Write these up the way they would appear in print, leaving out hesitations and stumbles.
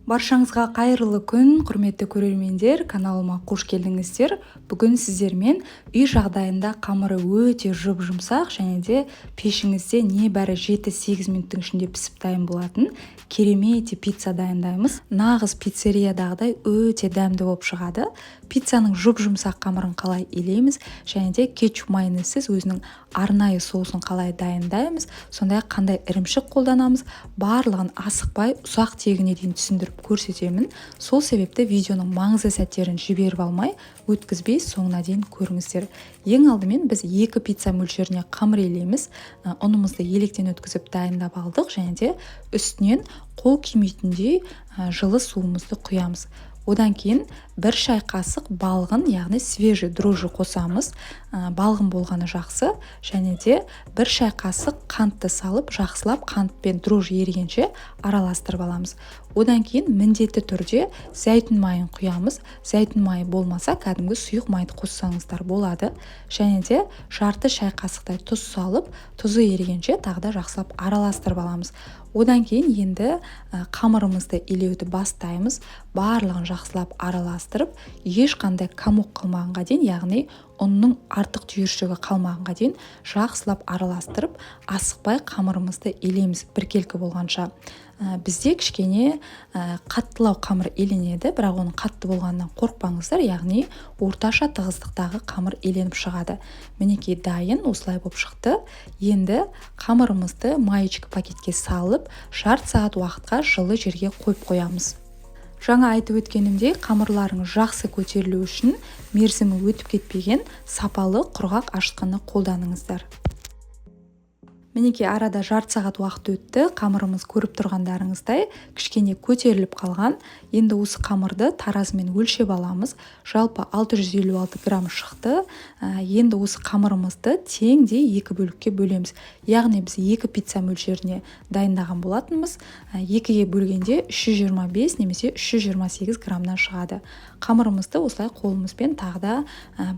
Баршаңызға қайырлы күн, құрметті көрермендер, каналыма қош келдіңіздер. Бүгін сіздермен үй жағдайында қамыры өте жұп-жұмсақ және де пешіңізде небәрі 7-8 минуттың ішінде пісіп дайын болатын керемет пицца дайындаймыз. Нағыз пиццериядағыдай өте дәмді болып шығады. Пиццаның жұп-жұмсақ қамырын қалай илейміз және де кетчуп майонезсіз өзінің арнайы соусын қалай дайындаймыз, сондай-ақ қандай ірімшік қолданамыз, барлығын асықпай ұсақ тегіне дейін түсіндіріп көрсетемін. Сол себепті видеоның маңызды сәттерін жіберіп алмай, өткізбей соңына дейін көріңіздер. Ең алдымен біз 2 пицца мөлшеріне қамыр илейміз. Ұнымызды електен өткізіп дайындап алдық және де үстінен қол күймейтіндей жылы суымызды құямыз. Одан кейін 1 шай қасық балғын, яғни свежий дрожжи қосамыз. Балғын болғаны жақсы. Және де 1 шай қасық қантты салып, жақсылап қант пен дрожжи ерігенше араластырып аламыз. Одан кейін міндетті түрде зәйтүн майын құямыз. Зәйтүн майы болмаса, кәдімгі сұйық майды қоссаңыздар болады. Және де жарты шай қасықтай тұз салып, тұзы ерігенше тағы да жақсылап араластырып аламыз. Одан кейін енді қамырымызды илеуді бастаймыз. Барлығын жақсылап араластырып, ешқандай комок қалмағанға дейін, яғни ұнның артық түйіршігі қалмағанға дейін жақсылап араластырып, асықпай қамырымызды илейміз біркелкі болғанша. Бізде кішкене қаттылау қамыр иленеді, бірақ оның қатты болғанынан қорықпаңыздар, яғни орташа тығыздықтағы қамыр иленіп шығады. Мінекей, дайын осылай болып шықты. Енді қамырымызды маечка пакетке салып, жарты сағат уақытқа жылы жерге қойып қоямыз. Жаңа айтып өткенімдей, қамырларыңыз жақсы көтерілу үшін мерзімі өтіп кетпеген сапалы құрғақ ашытқыны қолданыңыздар. Мінекей, арада жарты сағат уақыт өтті. Қамырымыз көріп тұрғандарыңыздай кішкене көтеріліп қалған. Енді осы қамырды таразымен өлшеп аламыз. Жалпы 656 грамм шықты. Енді осы қамырымызды теңдей екі бөлікке бөлеміз. Яғни біз 2 пицца мөлшеріне дайындаған болатынбыз. Екіге бөлгенде 325 немесе 328 граммнан шығады. Қамырымызды осылай қолымызбен тағы да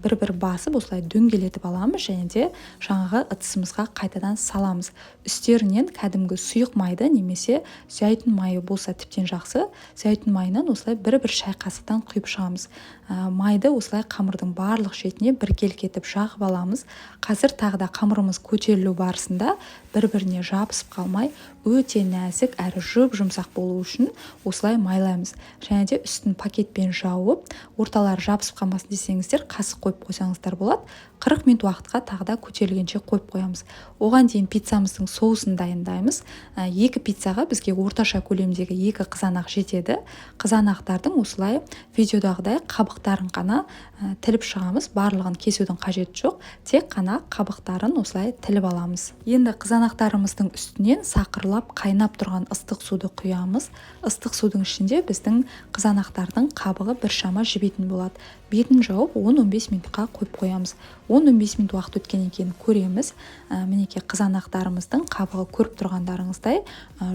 бір-бір басып, осылай дөңгелетіп аламыз және де жаңағы ыдысымызға қайтадан саламыз. Үстерінен кәдімгі сұйық майды немесе зәйтүн майы болса тіптен жақсы, зәйтүн майынан осылай бір-бір шай қасықтан құйып шығамыз. Майды осылай қамырдың барлық шетіне біркелкі етіп жағып аламыз. Қазір тағы да қамырымыз көтерілу барысында бір-біріне жабысып қалмай, өте нәзік әрі жұп-жұмсақ болу үшін осылай майлаймыз. Және де үстін пакетпен жауып, орталары жабысып қалмасын десеңіздер, қасық қойып қойсаңыздар болады. 40 минут уақытқа тағы да көтерілгенше қойып қоямыз. Оған дейін пиццамыздың соусын дайындаймыз. 2 пиццаға бізге орташа көлемдегі 2 қызанақ жетеді. Қызанақтардың осылай видеодағыдай қабықтарын ғана тіліп шығамыз. Барлығын кесудің қажеті жоқ, тек қана қабықтарын осылай тіліп аламыз. Енді қызанақтарымыздың үстінен сақырлап қайнап тұрған ыстық суды құямыз. Ыстық судың ішінде біздің қызанақтардың қабығы біршама жібитін болады. Бетін жауып 10-15 минутқа қойып қоямыз. 10-15 минут уақыт өткеннен кейін көреміз. Мінекей, қызанақтарымыздың қабығы көріп тұрғандарыңыздай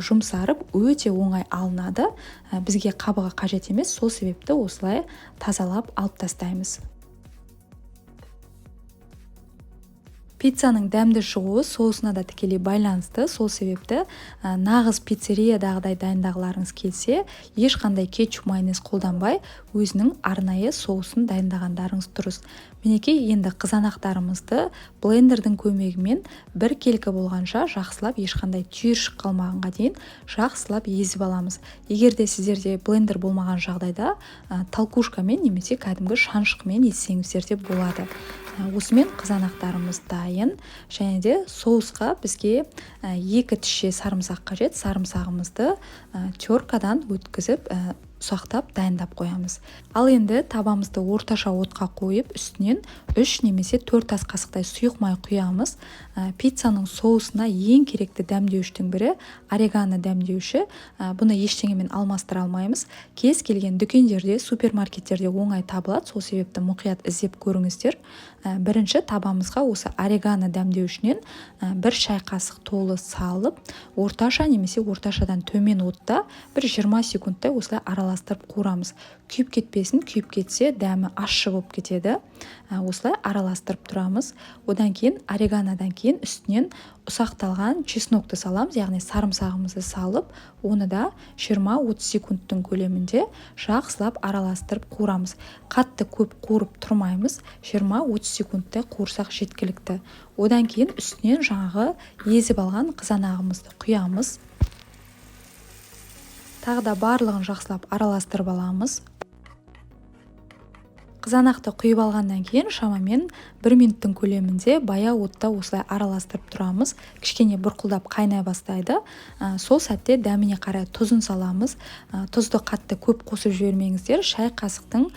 жұмсарып, өте оңай алынады. Бізге қабығы қажет емес, сол себепті осылай тазалап алып тастаймыз. Пиццаның дәмді шығуы соусына да тікелей байланысты. Сол себепті нағыз пиццериядағыдай дайындағыларыңыз келсе, ешқандай кетчуп майонез қолданбай, өзінің арнайы соусын дайындағандарыңыз дұрыс. Мінекей, енді қызанақтарымызды блендердің көмегімен біркелкі болғанша жақсылап, ешқандай түйіршік қалмағанға дейін жақсылап езіп аламыз. Егер де сіздерде блендер болмаған жағдайда, толкушкамен немесе кәдімгі шанышқымен езсеңіздер де болады. Осымен қызанақтарымыз дайын. Және де соусқа бізге 2 тісше сарымсақ қажет. Сарымсағымызды теркадан өткізіп, ұсақтап дайындап қоямыз. Ал енді табамызды орташа отқа қойып, үстінен 3 немесе 4 ас қасықтай сұйық май құямыз. Пиццаның соусына ең керекті дәмдеуіштің бірі орегано дәмдеуші. Бұны ештеңемен алмастыра алмаймыз. Кез келген дүкендерде, супермаркеттерде оңай табылады, сол себепті мұқият іздеп көріңіздер. Бірінші табамызға осы орегано дәмдеушінен 1 шай қасық толы салып, орташа немесе орташадан төмен отта бір 20 секундтай осылай араластырып араластырып қуырамыз. Күйіп кетпесін, күйіп кетсе дәмі ащы болып кетеді. Осылай араластырып тұрамыз. Одан кейін ореганодан кейін үстінен ұсақталған чеснокты саламыз, яғни сарымсағымызды салып, оны да 20-30 секундтың көлемінде жақсылап араластырып қуырамыз. Қатты көп қуырып тұрмаймыз, 20-30 секундтай қуырсақ жеткілікті. Одан кейін үстінен жаңағы езіп алған қызанағымызды құямыз. Тағы да барлығын жақсылап араластырып аламыз. Қызанақты құйып алғаннан кейін шамамен 1 минуттың көлемінде баяу отта осылай араластырып тұрамыз. Кішкене бұрқылдап қайнай бастайды. Сол сәтте дәміне қарай тұзын саламыз. Тұзды қатты көп қосып жібермеңіздер, шай қасықтың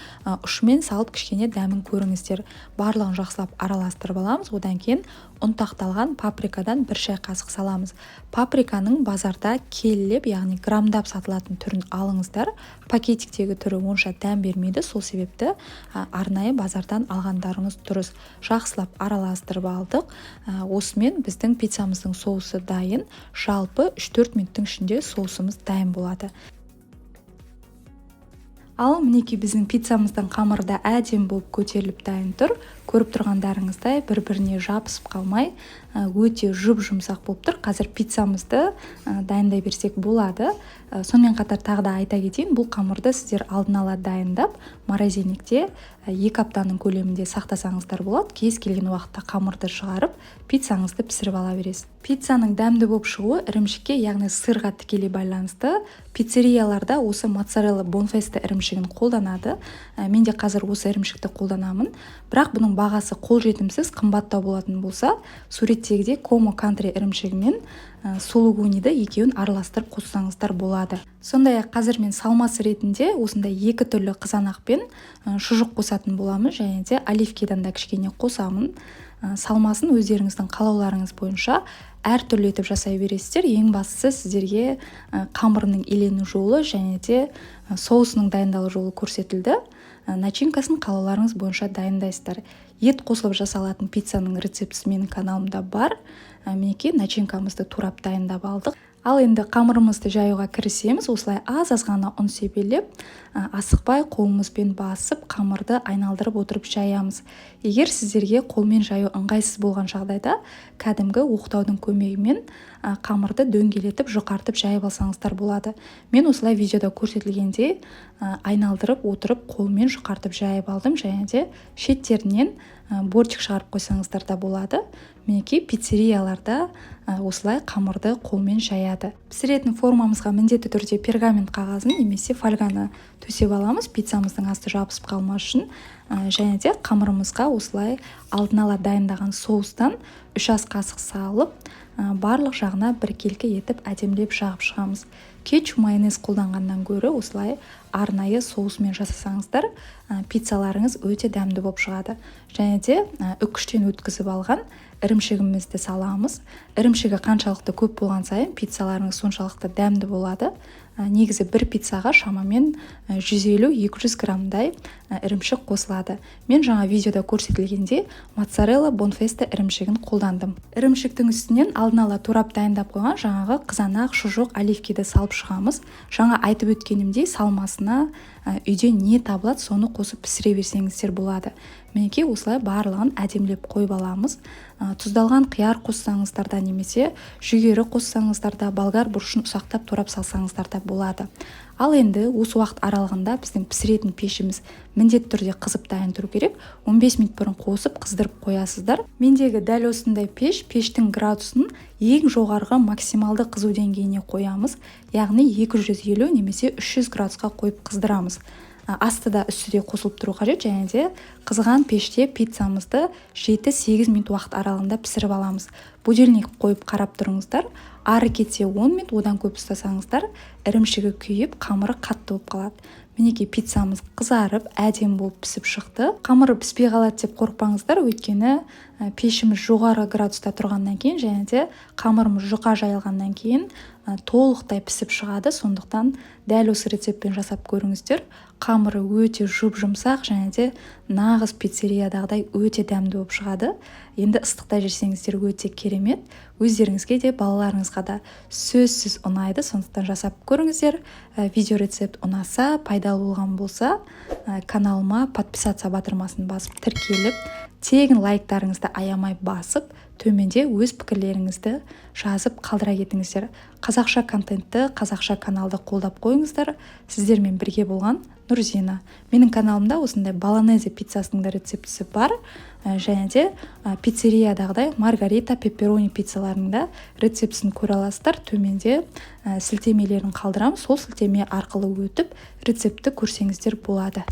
ұшымен салып кішкене дәмін көріңіздер. Барлығын жақсылап араластырып аламыз. Одан кейін ұнтақталған паприкадан 1 шай қасық саламыз. Паприканың базарда келілеп, яғни грамдап сатылатын түрін алыңыздар. Пакетиктегі түрі онша дәм бермейді, сол себепті арнайы базардан алғандарыңыз дұрыс. Жақсылап араластырып алдық. Осымен біздің пиццамыздың соусы дайын. Жалпы 3-4 минуттың ішінде соусымыз дайын болады. Ал мінекей, біздің пиццамыздың қамыры да әдемі болып көтеріліп дайын тұр. Көріп тұрғандарыңыздай, бір-біріне жабысып қалмай, өте жұп-жұмсақ болып тұр. Қазір пиццамызды дайындай берсек болады. Сонымен қатар тағы да айта кетейін, бұл қамырды сіздер алдын ала дайындап, морозильникте 2 аптаның көлемінде сақтасаңыздар болады. Кез келген уақытта қамырды шығарып, пиццаңызды пісіріп ала бересіз. Пиццаның дәмді болып шығуы ірімшікке, яғни сырға тікелей байланысты. Пиццерияларда осы моцарелла бонфесто ірімшігін қолданады. Мен де қазір осы ірімшікті қолданамын. Бірақ бұның бағасы қолжетімсіз, қымбаттау болатын болса, суреттегідей Комо Кантри ірімшігімен сулугуниді екеуін араластырып қоссаңыздар болады. Сондай-ақ қазір мен салмасы ретінде осындай 2 түрлі қызанақ пен шұжық қосатын боламын, және де оливкидан да кішкене қосамын. Салмасын өздеріңіздің қалауларыңыз бойынша әртүрлі етіп жасай бересіздер. Ең бастысы сіздерге қамырының илену жолы және де соусының дайындалу жолы көрсетілді. Начинкасын қалауларыңыз бойынша дайындайсыздар. Ет қосылып жасалатын пиццаның рецептісі менің каналымда бар. Мінекей, начинкамызды турап дайындап алдық. Ал енді қамырымызды жаюға кірісеміз. Осылай аз-аз ғана ұн себелеп, асықпай қолымызбен басып, қамырды айналдырып отырып жаямыз. Егер сіздерге қолмен жаю ыңғайсыз болған жағдайда, кәдімгі оқтаудың көмегімен қамырды дөңгелетіп, жұқартып жайып алсаңыздар болады. Мен осылай видеода көрсетілгендей айналдырып отырып қолмен жұқартып жайып алдым, және де шеттерінен бортик шығарып қойсаңыздар да болады. Мінекей, пиццерияларда осылай қамырды қолмен жаяды. Пісіретін формамызға міндетті түрде пергамент қағазын немесе фольганы төсеп аламыз, пиццамыздың асты жабысып қалмас үшін. Және де қамырымызға осылай алдын ала дайындаған соустан 3 ас қасық салып, барлық жағына біркелкі етіп әдемілеп жағып шығамыз. Кетчуп, майонез қолданғаннан гөрі осылай арнайы соусмен жасасаңыздар, пиццаларыңыз өте дәмді болып шығады. Және де үкіштен өткізіп алған ірімшігімізді саламыз. Ірімшігі қаншалықты көп болған сайын пиццаларыңыз соншалықты дәмді болады. Негізі бір пиццаға шамамен 150-200 граммдай ірімшік қосылады. Мен жаңа видеода көрсетілгенде моцарелла бонфесто ірімшігін қолдандым. Ірімшіктің үстінен алдын ала турап дайындап қойған жаңағы қызанақ, шұжық, оливкиді салып шығамыз. Жаңа айтып өткенімдей, салмасына үйде не табылады, соны қосып пісіре берсеңіздер болады. Мінекей, осылай барлығын әдемілеп қойып аламыз. Тұздалған қияр қоссаңыздар да, немесе жүгері қоссаңыздар да, болгар бұрышын ұсақтап турап салсаңыздар да болады. Ал енді осы уақыт аралығында біздің пісіретін пешіміз міндетті түрде қызып дайын тұру керек. 15 минут бұрын қосып қыздырып қоясыздар. Мендегі дәл осындай пеш, пештің градусын ең жоғарғы максималды қызу деңгейіне қоямыз, яғни 250 немесе 300 градусқа қойып қыздырамыз. Асты да үсті де қосылып тұру қажет, және де қызған пеште пиццамызды 7-8 минут уақыт аралығында пісіріп аламыз. Будильник қойып қарап тұрыңыздар. Ары кетсе 10 минут, одан көп ұстасаңыздар, ірімшігі күйіп, қамыры қатты болып қалады. Мінекей, пиццамыз қызарып, әдемі болып пісіп шықты. Қамыры піспей қалады деп қорықпаңыздар, өйткені пешіміз жоғары градуста тұрғаннан кейін және де қамырымыз жұқа жайылғаннан кейін толықтай пісіп шығады. Сондықтан дәл осы рецептпен жасап көріңіздер. Қамыры өте жұп-жұмсақ және де нағыз пиццериядағыдай өте дәмді болып шығады. Енді ыстықта жесеңіздер, өте керемет. Өздеріңізге де, балаларыңызға да сөзсіз ұнайды, сондықтан жасап көріңіздер. Видео рецепт ұнаса, пайдалы болған болса, каналыма подписаться батырмасын басып, тіркеліп, тегін лайктарыңызды аямай басып, төменде өз пікірлеріңізді жазып қалдыра кетіңіздер. Қазақша контентті, қазақша каналды қолдап қойыңыздар. Сіздермен бірге болған Нұрзина. Менің каналымда осындай болонезе пиццасының да рецептісі бар және де пиццериядағыдай маргарита, пепперони пиццаларының да рецептісін көре аласыздар. Төменде сілтемелерін қалдырамын, сол сілтеме арқылы өтіп, рецептті көрсеңіздер болады.